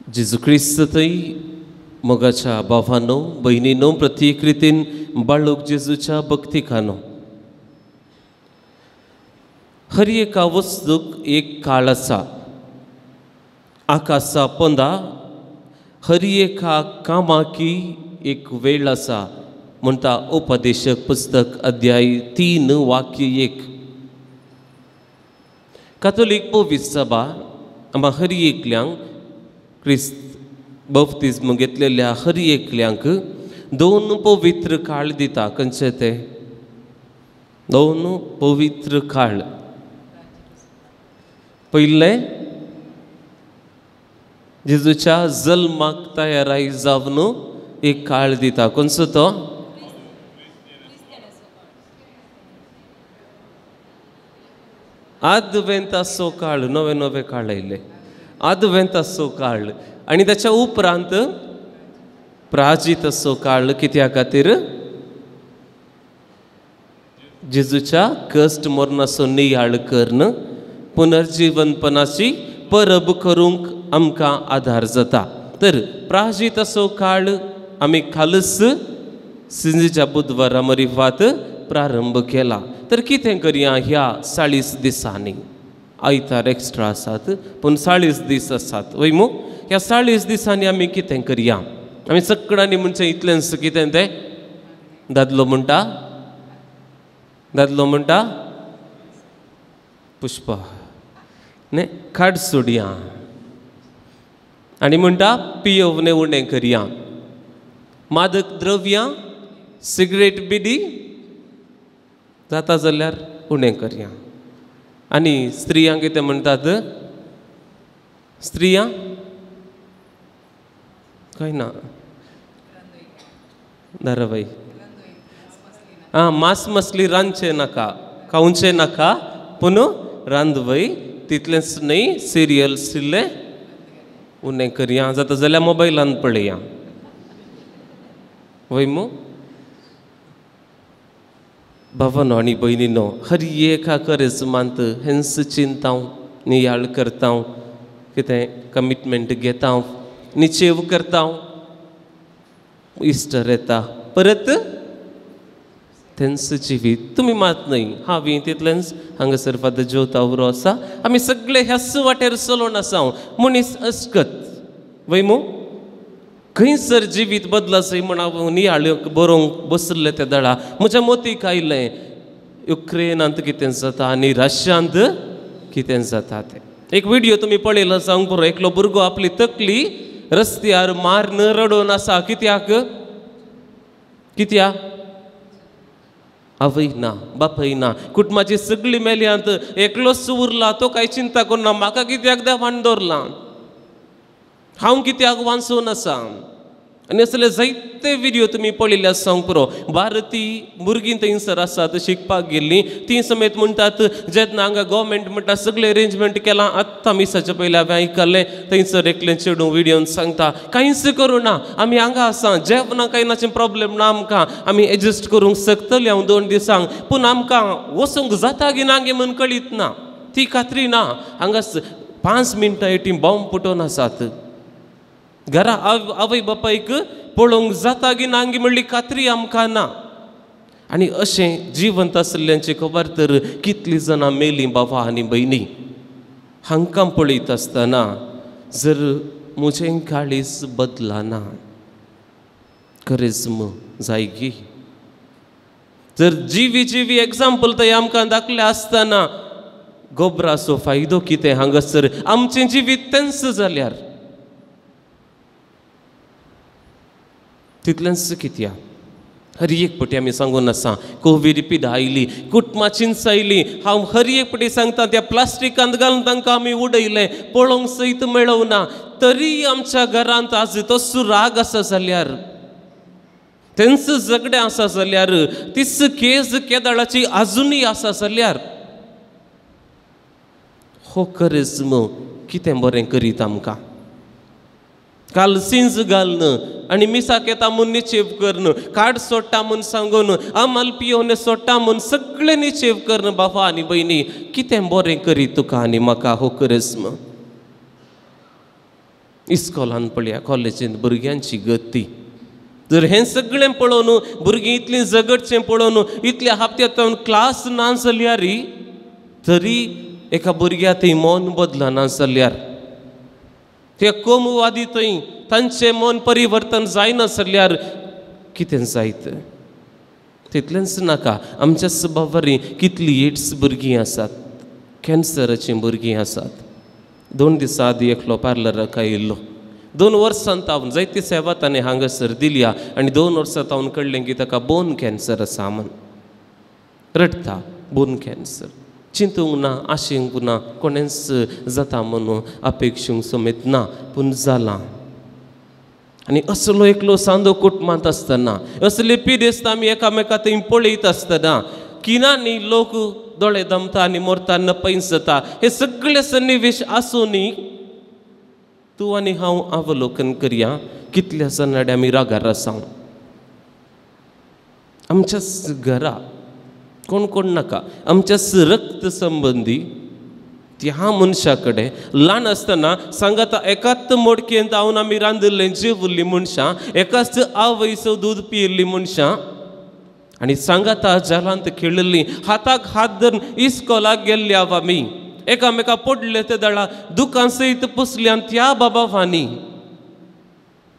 जेजू क्रिस्त थंय मोगाच्या भावानो भयणीनो प्रत्येक रितीन बाळूक जेजूच्या भक्तिकानो हर एका वस्तूक एक काळ आसा. आकाशा पोंदा हर एका कामाकी एक वेळ आसा म्हणटा उपदेशक पुस्तक अध्याय 3 वाक्य 1. कातोलीक पवित्र सभा आमकां हर एकल्यांक क्रिस्त बप्तिज्म घेतलेल्या हर एकल्यांक 2 पवित्र काळ दिता. खंयचे ते 2 पवित्र काळ? पयलें जेजूच्या जल्माक तयाराय जावन एक काळ दिता. खंयचो तो? आदवेंताचो काळ. नवे नवे काळ आयले, आदवेंताचो काळ आनी ताच्या उपरांत प्राजिताचो काळ. कित्या खातीर? जेजूच्या कश्ट मरणाचो नियाळ करून पुनर्जीवनपणाची परब करूंक आमकां आदार जाता. तर प्राजिताचो काळ आमी खालस सिंजीच्या बुधवारा मरिफात प्रारंभ केला. तर कितें करया ह्या 40 दिसांनी? आयतार एक्स्ट्रा आसात पूण 40 दीस आसात वय मू. ह्या 40 दिसांनी आमी कितें करया? आमी सगळ्यांनी म्हणजे इतलेंच कितें तें दादलो म्हणटा, दादलो म्हणटा पुष्पा न्ही खाड सोडया आनी म्हणटा पियोवणे उणें करया, मादक द्रव्यां सिगरेट बिडी जाता जाल्यार उणें करया. आनी स्त्रियांक कितें म्हणटात? स्त्रियां काय ना दाराबाई आं मांस मसली रांदचें नाका, खावचें नाका, पूण रांदवय तितलेंच न्हय सिरियल्स इल्लें उणें करया, जाता जाल्यार मोबायलान पळया वय मू. भावानो आनी भयणीनो हर एका करेजमांत हेंच चिंतां नियाळ करता, कितें कमिटमेंट घेता, निचेव करता. इस्टर येता परत तेंच जिवीत. तुमी मात न्हय हांवें तितलेंच हांगासर फादर ज्योतावरो आसा, आमी सगळे ह्याच वाटेर चलोवन आसा. मनीस अस्कत वय मू, खंयसर जिवीत बदलासय म्हण हांव नियाळ बरोवंक बसलें त्या दळा म्हज्या मोतीक आयलें युक्रेनांत कितें जाता आनी रशियांत कितें जाता तें. एक व्हिडियो तुमी पळयला सांग पुरो. एकलो भुरगो आपली तकली रस्त्यार मारून रडोवन आसा. कित्याक? कित्याक? आवय ना, बापूय ना, कुटुंबाची सगळीं मेल्यांत, एकलोच उरला. तो कांय चिंता करना म्हाका कित्याक देवान दवरलां, हांव कित्याक वांचून आसा. आनी असले जायते व्हिडियो तुमी पळयल्ले सांग पुरो. भारतीय भुरगीं थंयसर आसात शिकपाक गेल्लीं, तीं समेत म्हणटात जेन्ना हांगा गव्हर्मेंट म्हणटा सगळें अरेंजमेंट केलां. आत्तां मिसाच्या पयलीं हांवें आयकल्लें थंयसर एकलें चेडूं व्हिडियोन सांगता कांयच करूं ना, आमी हांगा आसा, जेवणां कांय नाचें प्रॉब्लेम ना आमकां, आमी एडजस्ट करूंक शकतली हांव 2 दिसांक, पूण आमकां वचूंक जाता की ना गे म्हूण कळीत ना, ती खात्री ना. हांगा 5 मिनटां एटी बॉम्ब फुटोवन आसात. घरा आवय बापायक पळोवंक जाता की ना म्हणली खात्री आमकां ना. आनी अशें जिवंत आशिल्ल्यांची खबर तर कितलीं जाणां मेलीं बाबा आनी भयणी. हांकां पळयत आसतना जर म्हजें काळीज बदलना करिज्म जायगी. जर जिवी जिवी एग्जाम्पल थंय आमकां दाखले आसतना गोबराचो फायदो कितें हांगासर आमचें जिवीत तेंच जाल्यार तितलेंच कित्याक? हर एक पटी आमी सांगून आसा कोवीड पिडा आयली, कुटुंबां चिंच आयली. हांव हर एक पटी सांगता त्या प्लास्टिकांत घालून तांकां आमी उडयलें, पळोवंक सयत मेळोवना, तरी आमच्या घरांत आज तसो राग आसा जाल्यार, तेंच झगडें आसा जाल्यार, तीच केज केदळाची आजुनूय आसा जाल्यार हो करिज्म कितें बरें करीत आमकां? काल सिंज घालून आनी मिसाक येता म्हूण निचेव करून, कार्ड सोडटा म्हूण सांगून, आमाल पियोवन सोडटा म्हूण सगळें निचेव करून बाबा आनी भयणी कितें बरें करीत तुका आनी म्हाका हो करिज्म? इस्कॉलान पळया, कॉलेजींत भुरग्यांची गती. जर हें सगळें पळोवन भुरगीं इतलीं झगडचें पळोवन इतल्या हप्त्यांत क्लास ना जाल्यार तरी एका भुरग्या थंय मन बदलना जाल्यार, ते कोमवादी थंय तांचें मन परिवर्तन जायना जाल्यार कितें जायत? तितलेंच नाका, आमच्या सभावारी कितलीं एड्स भुरगीं आसात, कॅन्सराचीं भुरगीं आसात. 2 दिसां आदीं एकलो पार्लराक आयिल्लो, 2 वर्सां तावन जायती सेवा ताणें हांगासर दिल्या आनी 2 वर्सां तावन कळ्ळें की ताका बोन कॅन्सर आसा म्हण. रडटा, बोन कॅन्सर. चिंतूंक ना, आशेंक ना, कोणेंच जाता म्हणून अपेक्षूंक समेत ना, पूण जालां. आनी असलो एकलो सांदो कुटुंबांत आसतना, असले पिडेस्त आमी एकामेका थंय पळयत आसतना किनांनी लोक दोळे दमता आनी मरता, नपैस जाता. हे सगळे सन्निवेश आसूनय तूं आनी हांव अवलोकन करया कितल्या जाणां आमी रागार आसा. आमच्याच घरा कोण कोण नाका, आमच्याच रक्त संबंदी त्या मनशा कडेन ल्हान आसतना सांगाता एकाच मोडकेंत हांव आमी रांदिल्लें जेवल्लीं मनशां, एकाच आवयचो दूद पियेल्लीं मनशां आनी सांगाता जालांत खेळिल्लीं, हाताक हात धरून इस्कॉलाक गेल्ली हांव आमी, एकामेका पडले ते दळा दुकान सयत पुसल्यान त्या बाबावांनी.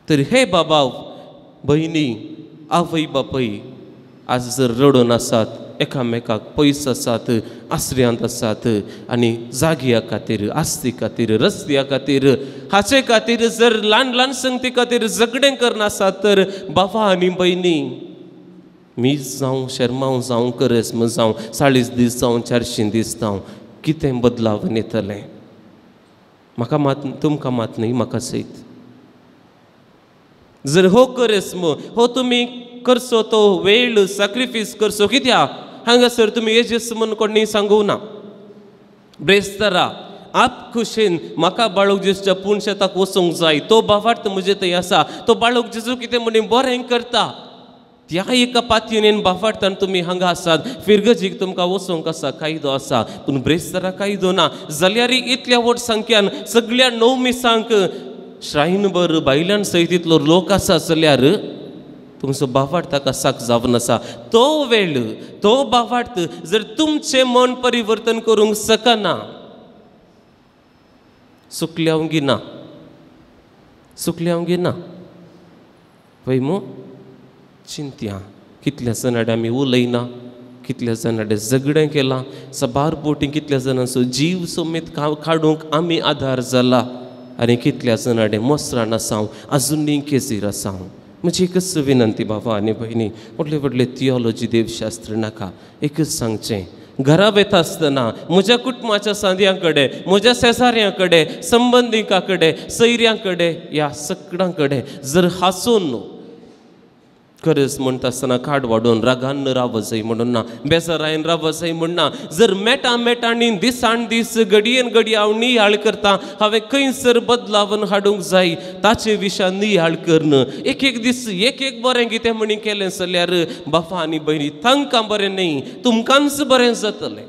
तर हे बाबा भयणी आवय बापय आज जर रडून आसात, एकामेकाक पयस आसात, आसऱ्यांत आसात आनी जाग्या खातीर, आस्ती खातीर, रस्त्या खातीर, हाचे खातीर जर ल्हान ल्हान संगती खातीर झगडें करनासात तर बाबा आनी भयणी मीस जावं, शेरमांव जावं, करेस्म जावं, 40 दीस जावं, 400 दीस जावं, कितें बदलावन येतलें? म्हाका मात, तुमकां मात न्ही, म्हाका सयत. जर हो करेस्म हो तुमी करचो तो वेळ सॅक्रिफायस करचो, कित्याक हांगासर तुमी एजस म्हूण कोणी सांगूं ना. ब्रेस्तारा आप खुशेन म्हाका बाळूक जेजूच्या पूण शेताक वचूंक जाय, तो बावार्थ म्हजे थंय आसा, तो बाळूक जेजू कितें म्हणून बरें करता, त्या एका पातयेन बाफाडतान तुमी हांगा आसात. फिरगजीक तुमकां वचोंक आसा, कायदो आसा, पूण ब्रेस्तारा कायदो ना. जाल्यार इतल्या व्हड संख्यान सगळ्या 9 मिसांक श्रायनभर बायल्यान सयत इतलो लोक आसा जाल्यार तुमचो बावार्थ ताका साक जावन आसा. तो वेळ, तो बावार्थ जर तुमचें मन परिवर्तन करूंक शकना, चुकल्यावंगी ना, चुकल्यावंगी ना. पळय मू चिंत्या कितल्या जाणां आमी उलयना, कितल्या जाणां झगडें केलां, साबार बोटी कितल्या जाणांचो जीव समेत काडूंक आमी आदार जाला आनी कितल्या जाणां मोसरान आसा, आजुनूय केजीर आसा. म्हजी एकच विनंती बाबा आनी भयणी, व्हडले व्हडले थियोलॉजी देवशास्त्र नाका, एकच सांगचें, घरा वता आसतना म्हज्या कुटुंबाच्या सांद्यां कडेन, म्हज्या शेजाऱ्यां कडेन, संबंदिकां कडेन, सैऱ्यां कडेन, ह्या सगळ्यां कडेन जर हांसून खरेंच म्हणटा आसतना खाड वाडोवन रागान रावजय म्हणून ना, बेजारायन रावजय म्हण ना, जर मेटा मेटांनी दिसान दीस घडयेन घडये हांव नियाळ करता, हांवें खंयसर बदलावन हाडूंक जाय ताचे विशयान नियाळ करून एक एक दीस एक एक बरें कितें म्हणी केलें जाल्यार बाबा आनी भयणी तांकां बरें न्ही, तुमकांच बरें जातलें,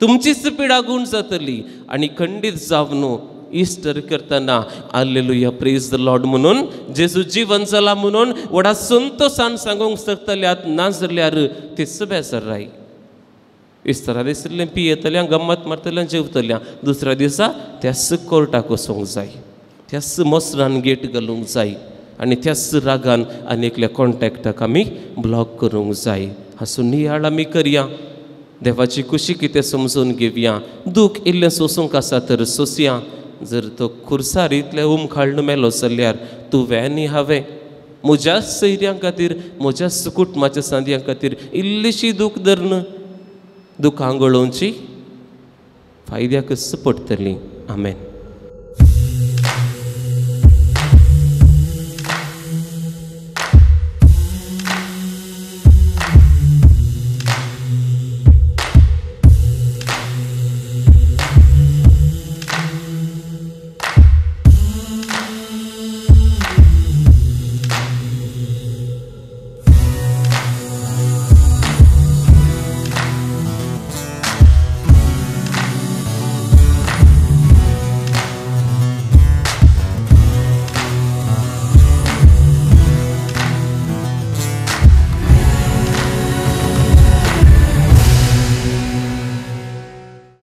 तुमचीच पिडा गूण जातली. आनी खंडीत जावन इस्टर करतना आलेलुया प्रेज the Lord म्हणून जेजू जिवन जाला म्हणून व्हडा संतोशान सांगूंक शकतल्यात, ना जाल्यार तेच बेजार राय. इस्टरा दिसलें पियेतल्या, गम्मत मारतल्या, जेवतल्या, दुसऱ्या दिसा त्याच कोर्टाक वचूंक जाय, त्याच मसरान गेट घालूंक जाय आनी त्याच रागान आनी एकल्या कॉन्टेक्टाक आमी ब्लॉक करूंक जाय. हाचो नियाळ आमी करया, देवाची खुशी कितें समजून घेवया. दूख इल्लें सोसूंक आसा तर सोंसया, जर तो खुर्सार इतलें उमखाळून मेलो जाल्यार तुवें आनी हांवें म्हज्या सैऱ्यां खातीर, म्हज्या कुटुंबाच्या सांद्यां खातीर इल्लीशी दूख धरून दुखां गळोवची फायद्याकच पडटली. आमेन.